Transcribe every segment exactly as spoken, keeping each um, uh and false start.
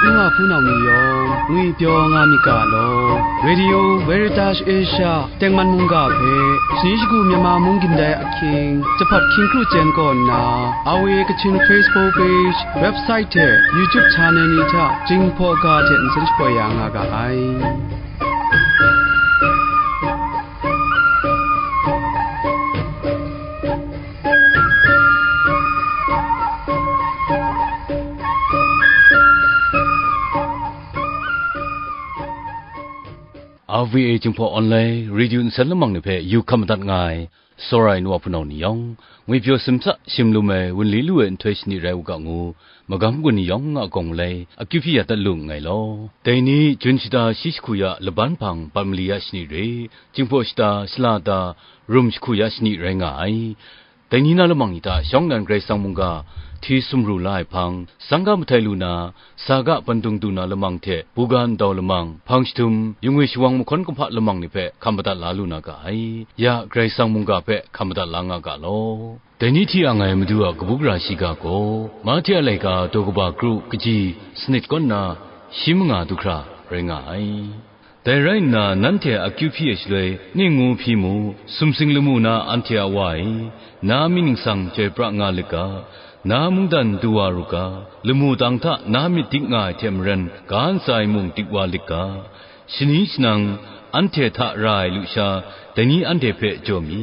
N wa hpunau ni yawng ngwipyaw nga myit ga law. Radio Veritas Asia tengman mungga hpe, shani shagu Myanmar mung gindai ahkying, jahpat hkying kru chyen kaw nna, R V A Kachin Facebook page, website hte YouTube channel ni hta Jinghpaw ga hte nsen shapoi ya nga ga ai. R V A Jinghpaw Online Radio nsen lamang ni hpe yu hkam madat nga ai, tsawra ai nu wa hpunau ni yawng, ngwipyaw simsa shim lum ai, wunli lu ai nhtoi shani rai u ga ngu, magam gun ni yawng a gawng malai akyu hpyi ya dat lu nngai law. Dai ni, Jun shata shi jahku ya laban hpang, bat mali ya shani re, Jinghpaw shata, shala ta, rum jahku ya shani rai nga ai. Dai ni na lamang ni hta shawng nnan Karai Kasang mungga hti sumru la ai hpang, sangga mahtai lu na, saga bandung du na lamang hte, buga ndau lamang, hpang jahtum, yungwi shawang mahkawn kumhpa lamang ni hpe hkam madat la lu na ga ai. Ya Karai Kasang mungga hpe hkam madat la nga ga law. Dai ni hti ang ai Madu a kabu gara shiga gaw, Mahte a laika daw kaba kru kaji sanit kaw nna, shi manga du hkra rai nga ai. Dai rai nna, nanhte a akyu hpyi ai shaloi, ning ngu hpyi mu, sumsing lamu na anhte a wa e, na mying ningsang chyoi pra nga lit ga, na mungdan du wa ru ga, lamu tang hta na myit dik nga ai hte maren, ga ntsa e mung dik wa lit ga, shani shanang anhte hta ra ai lusha, dai ni anhte hpe jaw mi,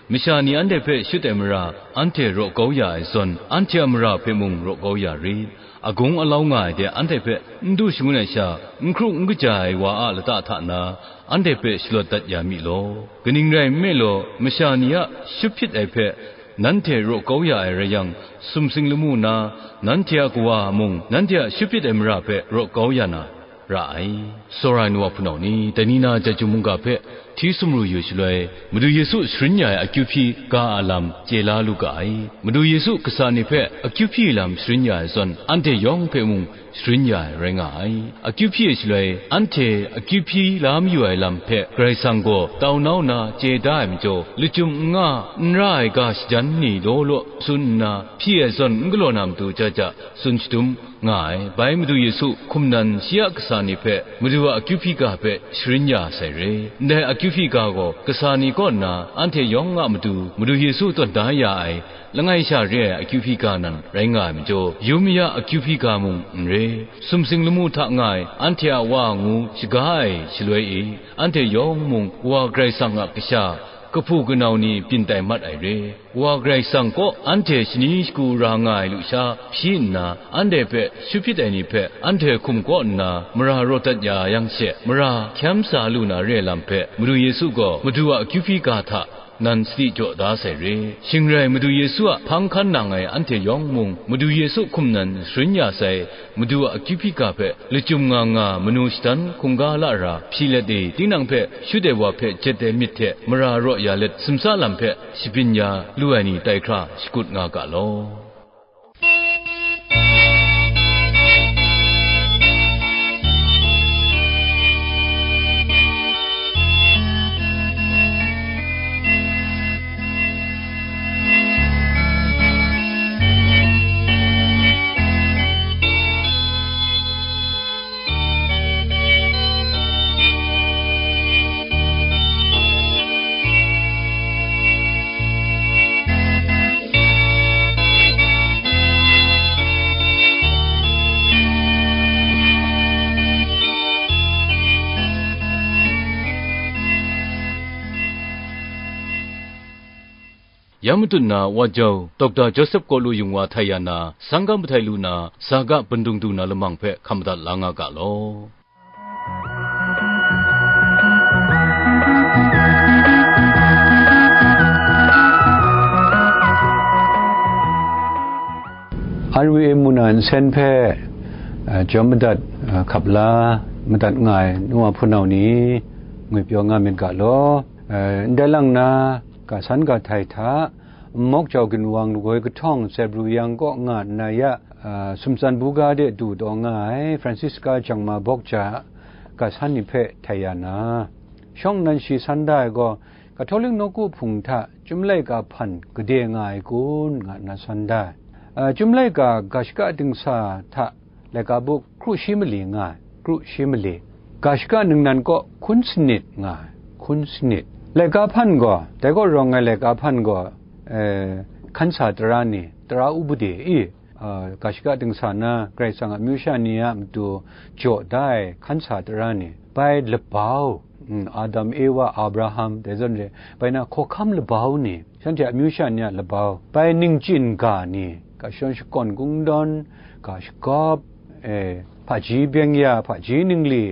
masha ni anhte hpe shut ai mara, anhte raw kau ya ai zawn, anhte a mara hpe mung raw kau ya rit. Agung alau nga ai de anhte hpe n du shangun ai sha, n hkru n kaja ai wa a lata hta na, anhte hpe shalawt dat ya mi law. Kaning rai nme law, masha ni a shut hpyit ai hpe nanhte raw kau ya ai rai yang, sumsing lamu na, nanhte a kawa mung, nanhte a shut hpyit ai mara hpe raw kau ya na, ra ai. Tsawra ai nu wa hpunau ni, dai ni na Jahtum mungga hpe hti sumru yu shaloi, Madu Yesu sharin ya ai akyu hpyi ga a lam chye la lu ga ai. Madu Yesu kasa ni hpe akyu hpyi lam sharin ya ai zawn, anhte yawng hpe mung sharin ya ai rai nga ai. Akyu hpyi ai shaloi, anhte akyu hpyi la mayu ai lam hpe Karai Kasang gaw tau nau nna chye da ai majaw, lachyum n nga, n ra ai ga shajan ni law law tsun nna, hpyi ai zawn n galaw na matu ja ja tsun shadum nga ai. Bai Madu Yesu hkum nan shi a kasa ni hpe Madu a akyu hpyi ga hpe sharin ya sai re. Ndai akyu hpyi ga gaw kasa ni kaw nna anhte yawng a matu Madu Yesu tawn da ya ai langai sha re ai akyu hpyi ga nan rai nga ai majaw, yum ya akyu hpyi ga mung n re. Sumsing lamu hta nga ai anhte a wa ngu shaga ai shaloi e, anhte yawng mung Wa Karai Kasang a kasha, kahpu kanau ni byin tai mat ai re. Wa Karai Kasang kaw anhte shani shagu ra nga ai lusha hpyi nna, anhte hpe shut hpyit ai ni hpe anhte hkum kaw nna mara rawt dat ya yang she, mara hkyam sa lu na re ai lam hpe Madu Yesu gaw Madu a akyu hpyi ga hta nan sadi jaw da sai re. Shing rai, Madu Yesu a hpang hkan nang ai anhte yawng mung, Madu Yesu hkum nan sharin ya sai, Madu a akyu hpyi ga hpe lachyum nga nga manu shadan hkungga lara hpyi let e, tinang hpe shut ai wa hpe jet ai myit hte mara raw ya let, simsa lam hpe shabyin ya lu ai ni tai hkra shakut nga ga law. Ya matut na Wa Jau, Dokta Joseph Kaw Lu Yung Wa htai ya na, sangga mahtai lu na, saga bandung du na lamang hpe hkam madat la nga ga law. R V A mung na nsen hpe, eh, jawm madat, eh, hkap la madat nga ai nu wa hpunau ni, ngwipyaw nga myit ga law. Eh, ndai lang na, ga san ga htai hta, Nmawk Jau Ginwang lagoi kahtawng Zebru Yang kaw nga nna ya, a, Sumtsan Buga de du taw nga ai Francisca Jangma Bawk Ja a ga san ni hpe htai ya na, shawng nnan shi san da ai gaw, Katolik nawku hpung hta Chyum laika hpan gade nga ai kun, nga nna san da ai. A, Chyum laika ga shaka dingsa hta Laika buk kru shi mali nga ai, kru shi mali. Ga shaka ningnan kaw hkun sanit nga ai, hkun sanit. Laika hpan gaw, dai kaw rawng ai laika hpan gaw, eh, hkan sa tara ni, tara upade i, ah, ga shaka dingsa na Karai Kasang a amyu sha ni a matu jaw da ai hkan sa tara ni, bai labau, mm, Adam, Ewa, Abraham, dai zawn re, bai na hkawhkam labau ni, shanhte a amyu sha ni a labau, bai ningchin ga ni, ga shadawn shakawn kungdawn, ga shagawp, eh, hpaji byeng ya, hpaji ningli,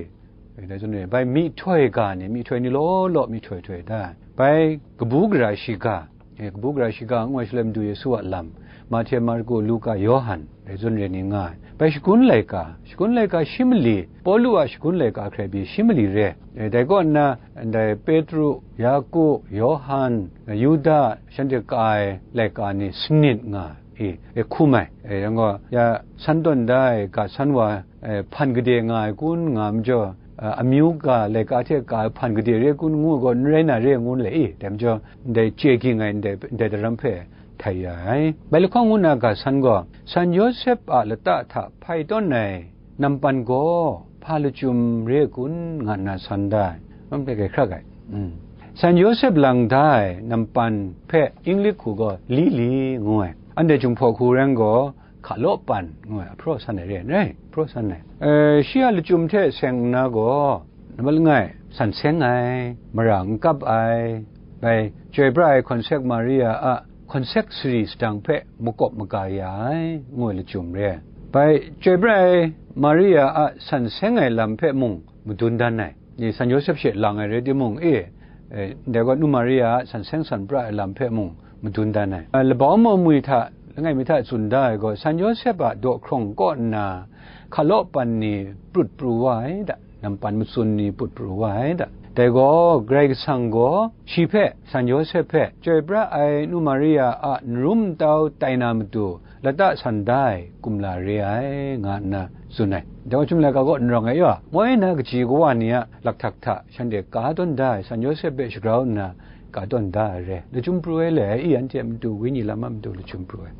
eh, dai zawn re, bai myihtoi ga ni, myihtoi ni law law myihtoi htoi da ai. Bai kabu gara shiga, eh, kabu gara shiga ngu ai shaloi madu Yesu a lam, Mahte, Marku, Luka, Yawhan, dai zawn re ni nga ai. Bai shagun laika, shagun laika shi mali, Pawlu a shagun laika hkrai pyi shi mali re. Eh, dai kaw nna, ndai Petru, Yaku, Yawhan, Yuda, shanhte ka ai laika ni sanit nga ai, e, e hkum ai, e, yang gaw, ya san tawn da ai, ga san wa, e, hpan gade nga ai kun nga majaw, a, amyu ga laika hte ka ai hpan gade re kun ngu gaw, n rai na re ngu le i, dai majaw, ndai chye ging ai, ndai, ndai daram hpe htai ya ai. Bai lahkawng ngu na ga san gaw, San Yawsep a lata hta hpai tawn ai nampan gaw hpa lachyum re kun nga nna san da ai. Anhte grai hkrak ai. Mm. San Yawsep lang da ai nampan hpe Inglik hku gaw Lili ngu ai. Anhte Jinghpaw hku rai gaw, Hkalaw pan ngu ai, ahpraw san ai re ai, ahpraw san ai. Eh, shi a lachyum hte seng nna gaw, nambat langai, san seng ai, mara n kap ai, bai, chyoi pra ai hkawn sek Maria a hkawn sek sari sadang hpe makawp maga ya ai, ngu ai lachyum re ai. Bai, chyoi pra ai Maria a san seng ai lam hpe mung madun dan ai. Ni San Yawsep she lang ai rai timung, e, e, ndai gaw nu Maria a san seng san pra ai lam hpe mung madun dan ai. A, labau maumwi hta, langai mi hta tsun da ai gaw, San Yawsep a daw hkrawng kaw nna, hkalaw pan ni prut pru wa ai da, nampan matsun ni prut pru wa ai da. Dai gaw, Karai Kasang gaw shi hpe, San Yawsep hpe, chyoi pra ai nu Maria a n rum n tau tai na matu, lata san da ai kumla re ai, nga nna tsun ai. Dai wa chyum laika gaw n rawng ai yaw, moi na kaji kawa ni a lakhtak hta shanhte ka tawn da ai, San Yawsep hpe shagrau nna ka tawn da ai re, lachyum pru ai le ai, i anhte a matu, wenyi lam a matu lachyum pru ai,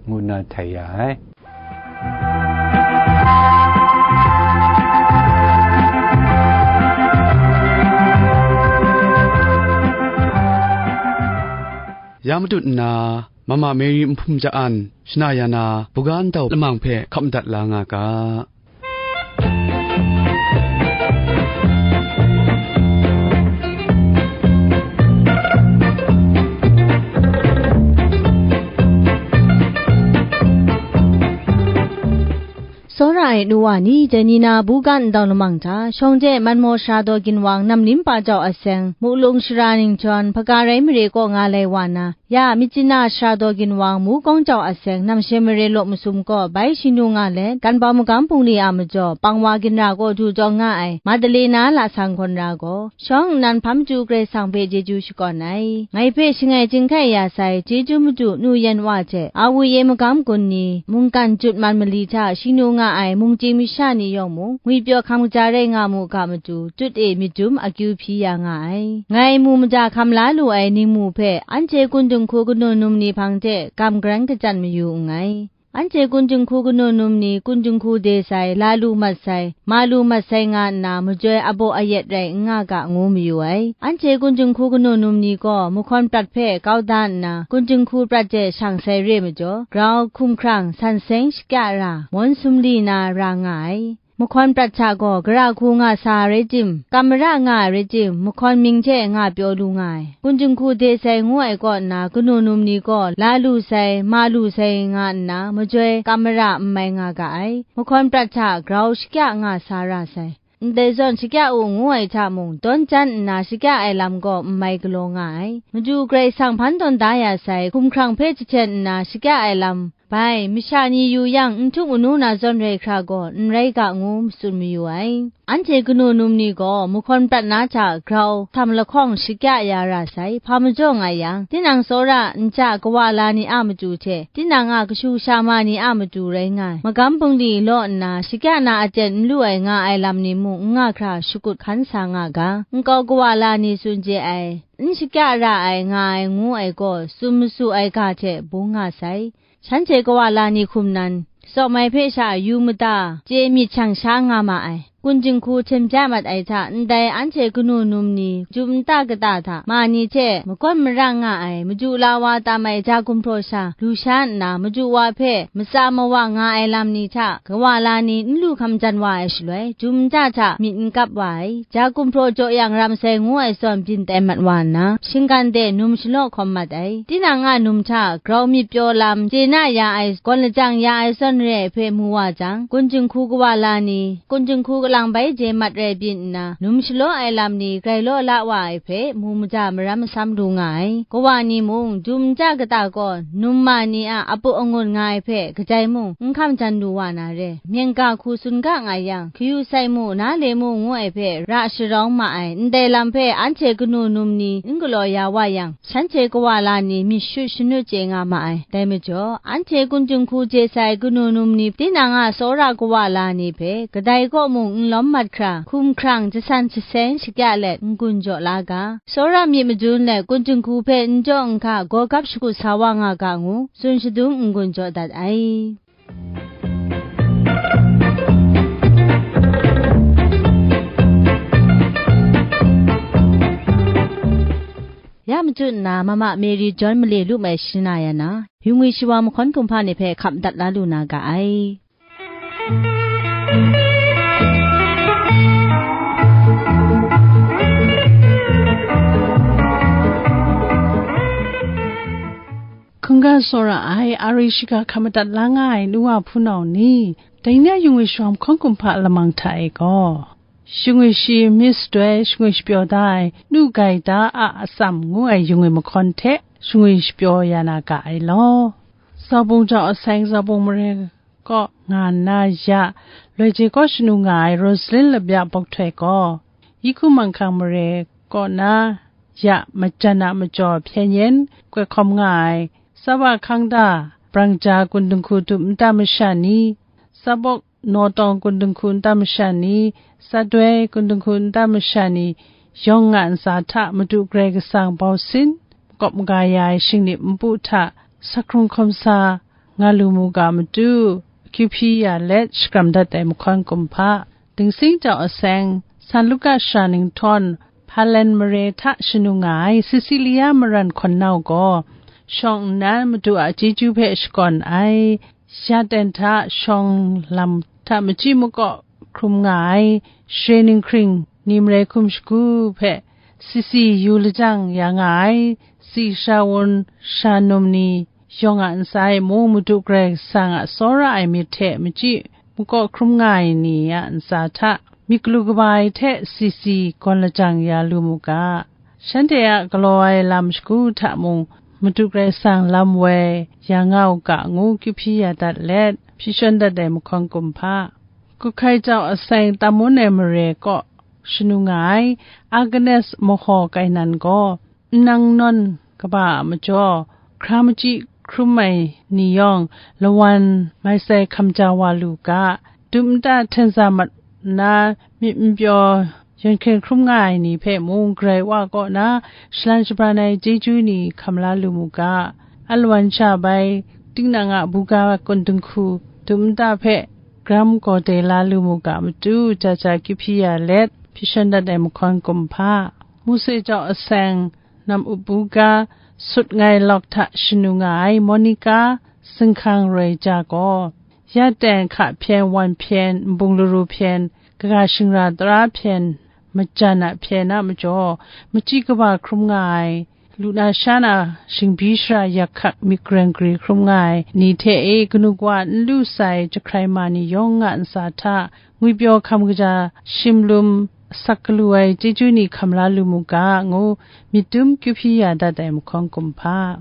ngu nna htai ya ai. Ya matut nna, Mama Mary Nhpum Ja-an shana ya na buga ndau lamang hpe hkap madat la nga ga. Tsawra ai nu wa ni, dai ni na buga ndau lamang hta, shawng de manmaw sara daw ginwang nam nim pa jau a seng, muklung sara ningjawn, hpaga rai mare kaw nga lai wa na, ya, Myitkyina sara daw ginwang, mu kawng jau a seng, namshe mare law masum kaw bai shingnu nga let, ganbau magam bungli a majaw, pang wa ginra kaw du jawng nga ai, Madalena lasang gawn ra gaw, shawng nnan hpa matu Karai Kasang hpe chyeju shakawn ai. Ngai hpe shangai chyinghkai ya sai, chyeju madu nu yan wa hte, a wu ye magam gun ni, mungkan jut man mali hta shingnu nga ai mungchying masha ni yawng mung, ngwipyaw hkam kaja rai nga mu ga matu, tut e myit dum akyu hpyi ya nga ai. Ngai mu maja hkam la lu ai ningmu hpe, anhte kun dinghku kanu num ni hpang de gam garan kachyan mayu nngai. Anhte kun dinghku kanu num ni kun dinghku de sai, la lu mat sai, ma lu mat sai nga nna, majoi abaw ayet rai n nga ga ngu mayu ai. Anhte kun dinghku kanu num ni gaw, mahkawn prat hpe kau da nna, kun dinghku prat de shang sai re majaw, grau, hkumhkrang, san seng shakya ra, mawn sumli na ra nga ai. Mahkawn prat hta gaw, gara hku nga sa ai rai tim, kam mara nga ai rai tim, mahkawn mying hte nga pyaw lu nga ai. Kun dinghku de sai ngu ai kaw nna, kanu num ni gaw, la lu sai, ma lu sai nga nna, majoi kam mara n mai nga ga ai. Mahkawn prat hta grau shakya nga sa ra sai. Ndai zawn shakya u ngu ai hta mung, dawn jan nna shakya ai lam gaw n mai galaw nga ai. Madu Karai Kasang hpan tawn da ya sai, hkumhkrang hpe jahten nna shakya ai lam, bai, masha ni yu yang, n htuk n nu na zawn rai hkra gaw, n rai ga ngu matsun mayu ai. Anhte kanu num ni gaw, mahkawn prat na hta grau, htam lahkawng shakya ya ra sai, hpa majaw nga yang, tinang tsawra, nja kawa la ni a matu hte, tinang a kashu sha ma ni a matu rai nga ai, magam bungli law nna, shakya na aten n lu ai nga ai lam ni mung n nga hkra shakut hkan sa nga ga, nkau kawa la ni tsun chye ai, n shakya ra ai nga ai ngu ai gaw, tsun masu ai ga hte bung nga sai. Shanhte kawa la ni hkum nan, Tsawm ai hpe sha yu mada chye myit shang sha nga ma ai. Kun Jinghku hten bya mat ai hta, ndai anhte kanu num ni, jum nta kata hta ma ni hte makawn marang nga ai, maju la wa tam ai ja gumhpraw sha lu sha nna, maju wa hpe matsa mawa nga ai lam ni hta, kawa la ni n lu hkam jan wa ai shaloi, jum nta hta myit n kap wa ai. Ja gumhpraw jaw yang ram sai ngu ai zawn byin tai mat wa nna, shinggan de num shalaw hkawm mat ai. Tinang a num hta grau myit pyaw lam chye na ya ai, gawn lajang ya ai zawn re ai hpe mu wa jang, Kun Jinghku kawa la ni, Kun Jinghku kalang bai je mat rai byin nna, num shalaw ai lam ni grai law la wa ai hpe, mu maja maram masam lu nga ai. Kawa ni mung, jum nta kata gaw, num ma ni a apu angun nga ai hpe, kajai mung n hkam jan lu wa na re. Myen ga hku tsun ga nga yang, kayu sai mu, na le mu ngu ai hpe, ra sharawng ma ai. Ndai lam hpe, anhte kanu num ni n galaw ya wa yang, shanhte kawa la ni myit shut shanut chye nga ma ai. Dai majaw, anhte Kun Jinghku je sai kanu num ni, tinang a tsawra kawa la ni hpe, kadai kaw mung n lawm mat hkra, hkum hkrang jasan jaseng shakya let n-gun jaw la ga. Tsawra myit madun let Kun Jinghku hpe n jaw n hka, gawgap shakut sa wa nga ga ngu, tsun shadum n-gun jaw dat ai. Ya machyu nna, Mama Mary John male lu mai shana ya na, yu ngwi shawa mahkawn kumhpa ni hpe hkap dat la lu na ga ai. Hkungga tsawra ai, ari shaga hkam madat la nga ai nu wa hpunau ni, dai ni a yu ngwi shawa mahkawn kumhpa lamang hta e gaw, shingwi shi myit shatoi shingwi shapyaw da ai, nu gai da a atsam ngu ai yu ngwi mahkawn hte shingwi shapyaw ya na ga ai law. Zaubung jau aseng zaubung mare kaw nga nna ya, loi je kaw shanu nga ai Rosalyn Labya Bawk Htoi gaw, yi hku manghkang mare kaw na ya, majan a majaw hpyen yen koi hkawm nga ai, Saba Hkangda, Brangja Kun Dinghku Dum Nta Masha ni, Sabawk Nawtawng Kun Dinghku Nta Masha ni, Sadoi Kun Dinghku Nta Masha ni, yawng nga ntsa hta Madu Karai Kasang bau sin, makawp maga ya ai shingnip npu hta, sakrung hkawm sa nga lu mu ga matu, kyu hpyi ya let shakram dat ai mahkawn kumhpa, Dingsing jau aseng, San Luka Shara Ninghtawng, Hpalen mare hta shanu nga ai Cecilia Maran Hkawn Nau gaw, shawng nnan Madu a chyeju hpe shakawn ai, ya ten hta shawng lam hta machyi makaw hkrum nga ai, share ninghkring ni marai hkum shagu hpe, sisi yu lajang ya nga ai, tsi sha wun sha num ni, yawng a ntsa e mung Madu Karai Kasang a tsawra ai myit hte machyi makaw hkrum nga ai ni a ntsa hta, myit galu kaba ai hte sisi gawn lajang ya lu mu ga. Shanhte a galaw ai lam shagu hta mung, Madu Karai Kasang lam woi ya nga u ga ngu kyu hpyi ya dat let, hpyi shawn dat ai mahkawn kumhpa, Kuhkai jau aseng Tamun ai mare kaw shanu nga ai Agnes Mahaw Kainan gaw, nnang nawn kaba a majaw, hkra machyi hkrum ai ni yawng, lawan mai sai hkam ja wa lu ga, dum nta hten za mat nna, myit n pyaw yawn hkyen hkrum nga ai ni hpe mung, Karai Wa kaw na shalan shabran ai chyeju ni hkam la lu mu ga, alawan sha bai, tinang a buga kun dinghku dum nta hpe, gram gaw de la lu mu ga matu, ja ja kyu hpyi ya let, hpyi shawn dat ai mahkawn kumhpa, Mose jau aseng, nam up buga, sut ngai lawk hta shanu nga ai Monica, zinghkang roi ja gaw, ya ten hka hpyen, wan hpyen, nbung laru hpyen, kaga shingra tara hpyen, majan a hpyen a majaw, machyi kaba hkrum nga ai, lu na sha na shingbyi shara yak hkak myit gareng gari hkrum nga ai ni hte e, kanu kawa n lu sai jahkrai ma ni yawng nga ntsa hta, ngwipyaw hkam kaja shim lum asak galu ai chyeju ni hkam la lu mu ga, ngu myit dum kyu hpyi ya dat ai mahkawn kumhpa.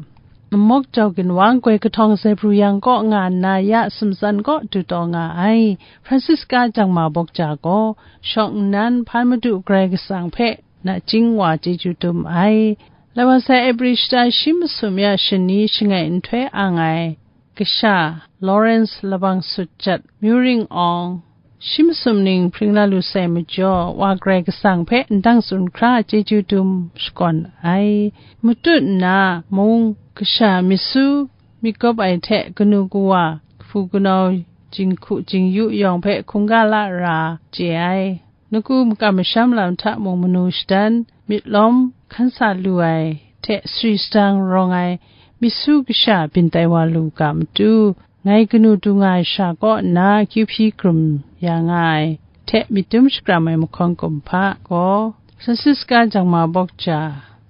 Nmawk jau ginwang, goi kahtawng Zebru yang kaw nga nna ya sumtsan kaw du taw nga ai, Francisca Jangma Bawk Ja gaw, shawng nnan hpan Madu Karai Kasang hpe nachying wa chyeju dum ai. Lai wa sai Ebri shata shi masum ya shani shangai nhtoi ang ai, kasha Lawrence Labang Sutjat, Myuring Awng, shi masum ning hpring la lu sai majaw, Wa Karai Kasang hpe ndang tsun hkra chyeju dum shakawn ai. Matut nna mung, kasha myit su myit gawp ai hte kanu kawa, kahpu kanau, jinghku jingyu yawng hpe hkungga la ra chye ai. Nawku makam masham lam hta mung manu shadan, myit lawm hkan sa lu ai hte sari sadang rawng ai myit su kasha byin tai wa lu ga matu, ngai kanu du nga ai sha kaw nna kyu hpyi krum ya nga ai hte myit dum shakram ai mahkawn kumhpa gaw, Francisca Jangma Bawkja,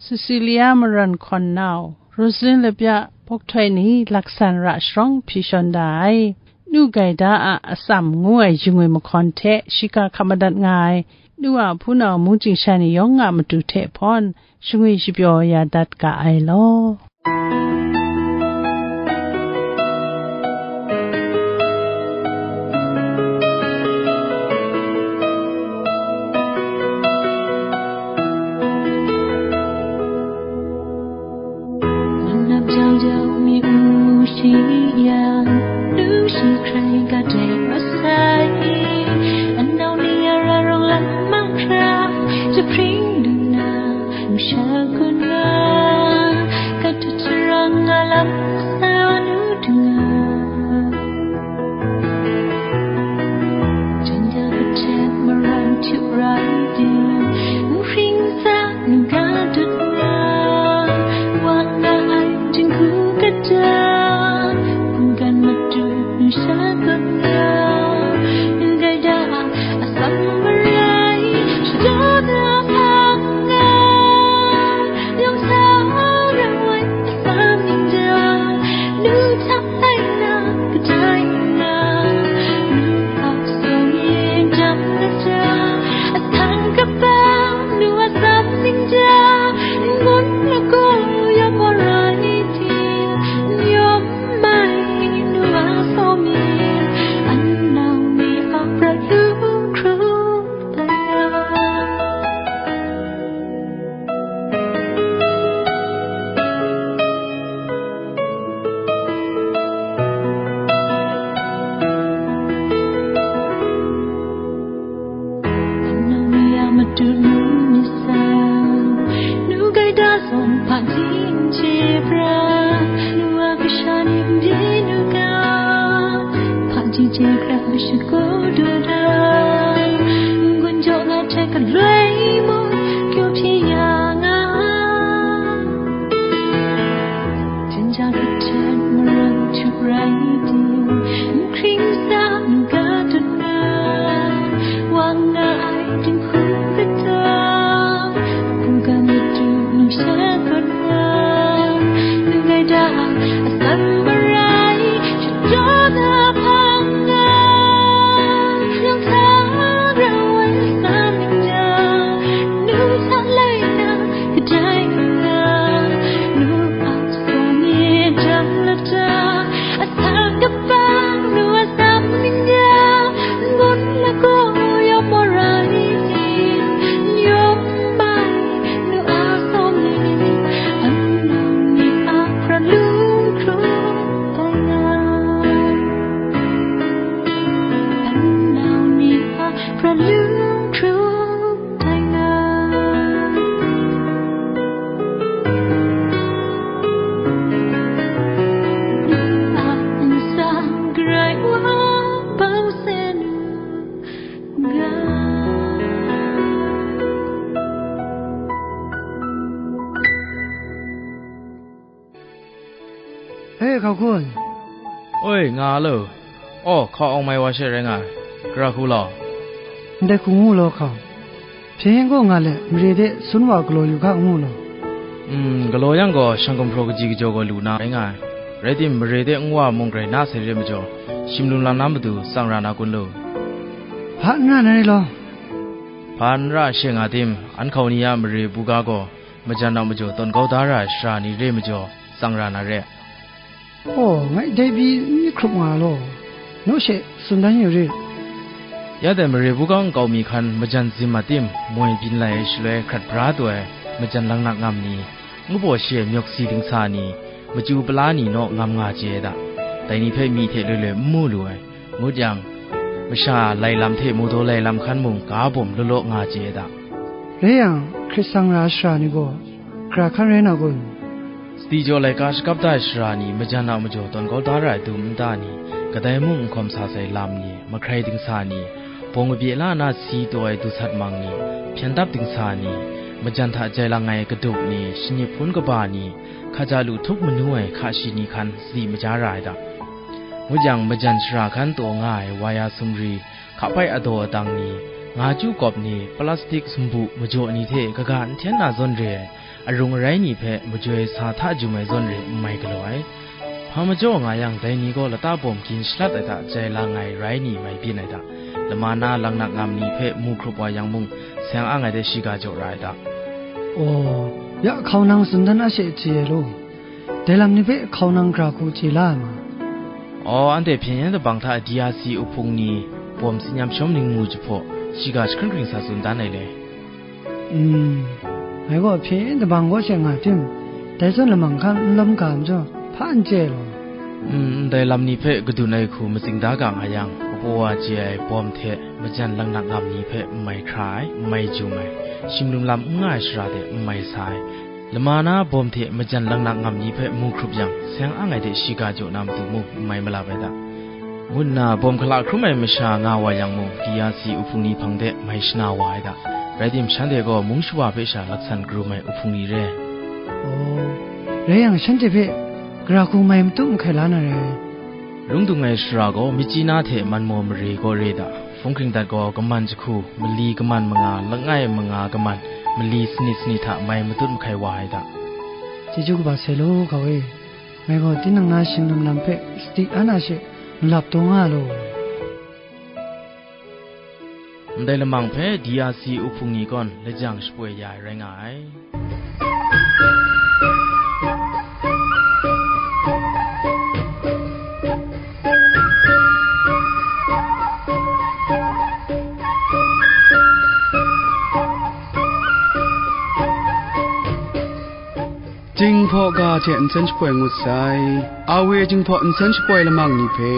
Cecilia Maran Hkawn Nau, Rosalyn Labya Bawk Htoi ni laksan ra sharawng hpyi shawn da ai. Nu Gaida a Atsam ngu ai jingwi mahkawn hte shiga hkap madat nga ai, nu a hpunau mungchying sha ni yawng a matu hte hpawn shangwi shapyaw ya dat ga ai law. Nang ap jau jau mi u shi yang, lu shi hkrai ka dai masai. Anau ni a ra rawng lam mang hkra, jahpring du na, nu sha kun nga, ka tu charang nga lam sa nu du nga. Jan ja ka tet marang chup rai di, nu hpring sa nu ga dut nga, wa nga ai jinghku kata, mungkan matu nu sha kun nga, nu Gaida a Atsam marai, shadaw na hpang nga, yawng sa rau ai Atsam ning ja, nu hta tai na kadai nga, nu a song yin jam na ja, a sang kaba, nu a Atsam ning ja, n gun lagaw yawm wa rai ni ti, n yawm mai, nu a song yin, an nau ni a prat lu hkru. Nang ni a matu nu myit sa, nu Gaida zawn hpaji n chye pra, nu a kasha ni n di nu ga, hpaji chye pra masha kaw du da, n-gun jaw na hte galoi mung kyu hpyi ya nga. Jen ja kahten marang htup rai di, n hkring sa n ga dut na, wa nga ai dinghku kata, hkungga matu nu sha kaw na, nu Gaida a Atsam marai, shadaw na hpang nga, yawng sa rau ai Atsam ning ja, nu sa lai na, kadai nga, nu a song e jam lata, a sa kaba, nu a Atsam ning ja, n gun lagaw yawm wa rai ni, n yawm mai, nu a song e, an nau ni a prat lu hkru tai nga, an nau ni a prat lu hkru tai nga. A nsang grai wa bau se nu ga. E, hkau kun. Oi, nga lo. Aw, hkau awng mai wa she rai nga ai. Gara hku law. Ndai hku ngu law hkau. Hpyen yen kaw nga let, mare de sun wa galaw yu ga ngu law. Mm, galaw yang gaw, shang gumhpraw kaji kajaw gaw lu na rai nga ai. Rai tim, mare de nwa mung grai na sai re majaw, shim lum lang na matu tsang ra na kun lu? Hpa n ra na rai law. Hpa n ra she nga tim, an hkau ni a mare buga gaw, majan a majaw tawn kau da ra ai sara ni re majaw, tsang ra na re. Aw, ngai dai pyi n myit hkrup nga law, naw she tsun dan yu rit. Ya dai mare buga nkau mi hkan majan zim a tim moi byin lai ai shaloi hkrat bra taw ai majan laknak ngam ni, ngu baw shi ai myawk si dingsa ni, machyu pala ni naw ngam nga chye ai da, dai ni hpe myi hte loi loi n mu lu ai, ngut yang, masha lai lam hte mawdaw lai lam hkan mung ga bawm law law nga chye ai da. Rai yang, hkrit sang ra ai sara ni gaw, gara hkan rai na kun? Sadi jaw laika shakap da ai shara ni, majan a majaw tawn kau da ra ai dum nta ni, kadai mung n hkawm sa sai lam ni, mahkrai dingsa ni, bawng kabye la na si taw ai dusat mang ni, hpyen dap dingsa ni, majan hta jai lang ai kaduk ni, shingnip hpun kaba ni, hkaja lu htup manu ai hka shi ni hkan sadi maja ra ai da. Ngut yang, majan shara hkan taw nga ai waya sumri, hkapai adaw adang ni, nga chyu kawp ni, plastik sumbu majaw ni hte kaga n hten na zawn re ai, arung arai ni hpe majoi sa hta jum ai zawn re n mai galaw ai. Hpa majaw nga yang, dai ni gaw lata bawm gin shalat ai hta jai lang ai rai ni mai byin ai hta, lama na langnak ngam ni hpe mu hkrup wa yang mung, seng ang ai de shiga jaw ra ai hta. Aw, ya hkau nang tsun dan a she chye ai law, dai lam ni hpe hkau nang gra hku chye la ai ma? Aw, anhte hpyen yen tabang hta D R C uhpung ni bawm tsin yam shawm ningmu jahpaw, shiga jahkring hkring sa tsun dan ai le. Mm, ngai gaw hpyen tabang kaw she nga tim, dai zawn lamang hkan n lawm ga majaw, hpa n chye law. Mm, ndai lam ni hpe kadun ai hku matsing da ga nga yang, kabaw wa chye ai bawm hte majan langnak ngam ni hpe n mai hkra ai, n mai jum ai, shinglim lam n nga ai shara de n mai sa ai, lama na bawm hte majan langnak ngam ni hpe mu hkrup yang, seng ang ai de shiga jaw na matu mung n mai malap ai da, ngu nna bawm hkala hkrum ai masha nga wa yang mung, D R C uhpung ni hpang de mai shana wa ai da. Rai tim, shanhte gaw mung shawa hpe sha laksan karum ai uhpung ni re. Aw, rai yang, shanhte hpe gara hku mai matut mahkai la na re. Lung dung ai shara gaw myit chyi na hte man maw mare gaw re da, hpung hkring dat gaw kaman jahku, mali kaman manga, langai manga kaman, mali sanit sanit hta mai matut mahkai wa ai da. Chyeju kaba sai law, kau e. Ngai gaw tinang na shinglim lam hpe sadi an a she malap taw nga law. Ndai lamang hpe D R C uhpung ni gawn lajang shapoi ya ai rai nga ai. Jinghpaw ga hte nsen shapoi ngut sai. Awe Jinghpaw nsen shapoi lamang ni hpe,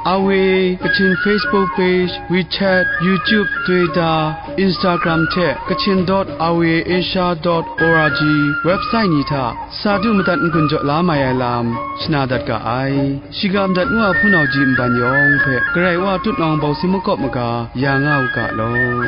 Awe Kachin Facebook page, WeChat, YouTube, Twitter, Instagram hte Kachin dot awe asia dot org website ni hta sa du madat n-gun jaw la mai ai lam shana dat ga ai. Shiga madat ngu a hpunau ji nban yawng hpe Karai Wa tutnawng bawsi makawp maga ya nga u ga law.